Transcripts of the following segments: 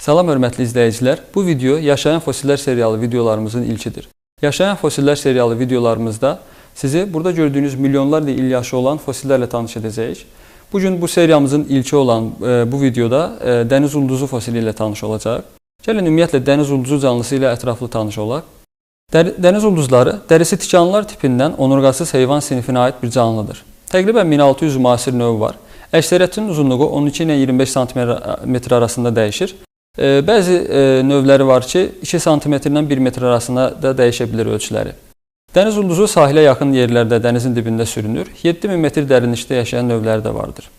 Salam hörmətli izləyicilər, bu video Yaşayan Fosillər serialı videolarımızın ilkidir. Yaşayan Fosillər serialı videolarımızda sizi burada gördüyünüz milyonlarla il yaşı olan fosillərlə tanış edəcəyik. Bugün bu seriyamızın ilki olan bu videoda dəniz ulduzu fosili ilə tanış olacağıq. Gəlin ümumiyyətlə dəniz ulduzu canlısı ilə ətraflı tanış olaq. Dəniz ulduzları dərisi tikanlar tipindən onurğasız heyvan sinifinə aid bir canlıdır. Təqribən 1600 müasir növü var. Əksəriyyətinin uzunluğu 12 ilə 25 sm arasında dəyişir. Bəzi növləri var ki, 2 sm-dən 1 metr arasında da dəyişə bilir ölçüləri. Dəniz ulduzu sahilə yaxın yerlərdə dənizin dibində sürünür. 7000 metr dərinlikdə yaşayan növləri də vardır.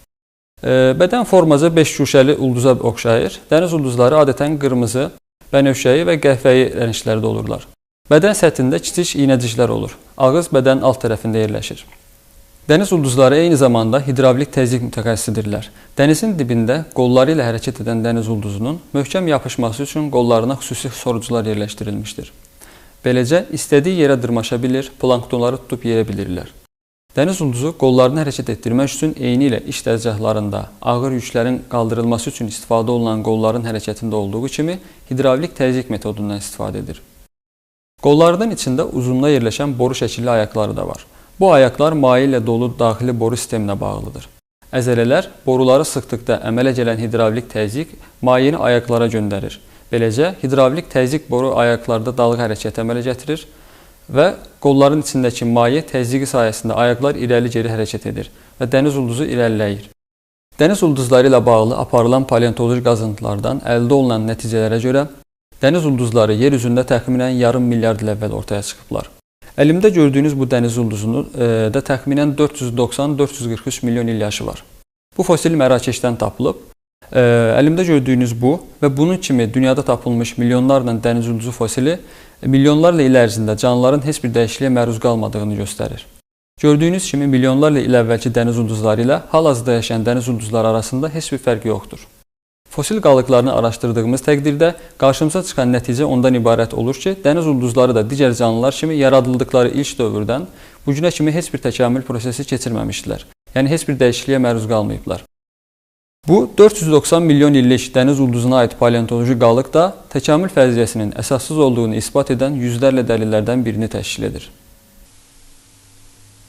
Bədən formaca 5 guşəli ulduza oxşayır. Dəniz ulduzları adətən qırmızı, bənövşəyi və qəhvəyi rənglərdə olurlar. Bədən səthində kiçik iynəciklər olur. Ağız bədən alt tərəfində yerləşir. Dəniz ulduzları eyni zamanda hidravlik təzyiq mütəxəssisidirlər. Dənizin dibində qolları ilə hərəkət edən dəniz ulduzunun möhkəm yapışması üçün qollarına xüsusi sorucular yerləşdirilmişdir. Beləcə, istədiyi yerə dırmaşa bilir, planktonları tutub yeyə bilirlər. Dəniz ulduzu qollarını hərəkət etdirmək üçün eyni ilə iş dəzgahlarında ağır yüklərin qaldırılması üçün istifadə olunan qolların hərəkətində olduğu kimi hidravlik təzyiq metodundan istifadə edir. Qollarının içində uzunluğa yerləşən boru şəkilli ayaqları da var. Bu ayaqlar maye ilə dolu daxili boru sisteminə bağlıdır. Əzələlər boruları sıxdıqda əmələ gələn hidravlik təzyiq mayeni ayaqlara göndərir. Beləcə, hidravlik təzyiq boru ayaqlarda dalğa hərəkəti əmələ gətirir və qolların içindəki maye təzyiqi sayəsində ayaqlar irəli-geri hərəkət edir və dəniz ulduzu irəliləyir. Dəniz ulduzları ilə bağlı aparılan paleontoloji qazıntılardan əldə olunan nəticələrə görə dəniz ulduzları yer üzündə təxminən yarım milyard il əvvəl ortaya çıxıblar. Əlimdə gördüyünüz bu dəniz ulduzunun da təxminən 490-443 milyon il yaşı var. Bu fosil Mərakeşdən tapılıb. Əlimdə gördüyünüz bu və bunun kimi dünyada tapılmış milyonlarla dəniz ulduzu fosili milyonlarla il ərzində canlıların heç bir dəyişikliyə məruz qalmadığını göstərir. Gördüyünüz kimi milyonlarla il əvvəlki dəniz ulduzları ilə hal-hazırda yaşayan dəniz ulduzları arasında heç bir fərq yoxdur. Fosil qalıqlarını araşdırdığımız təqdirdə qarşımıza çıxan nəticə ondan ibarət olur ki, dəniz ulduzları da digər canlılar kimi yaradıldıqları ilk dövrdən bu günə kimi heç bir təkamül prosesi keçirməmişdilər. Yəni heç bir dəyişikliyə məruz qalmayıblar. Bu 490 milyon illik dəniz ulduzuna aid paleontoloji qalıq da təkamül fərziyyəsinin əsassız olduğunu isbat edən yüzlərlə dəlillərdən birini təşkil edir.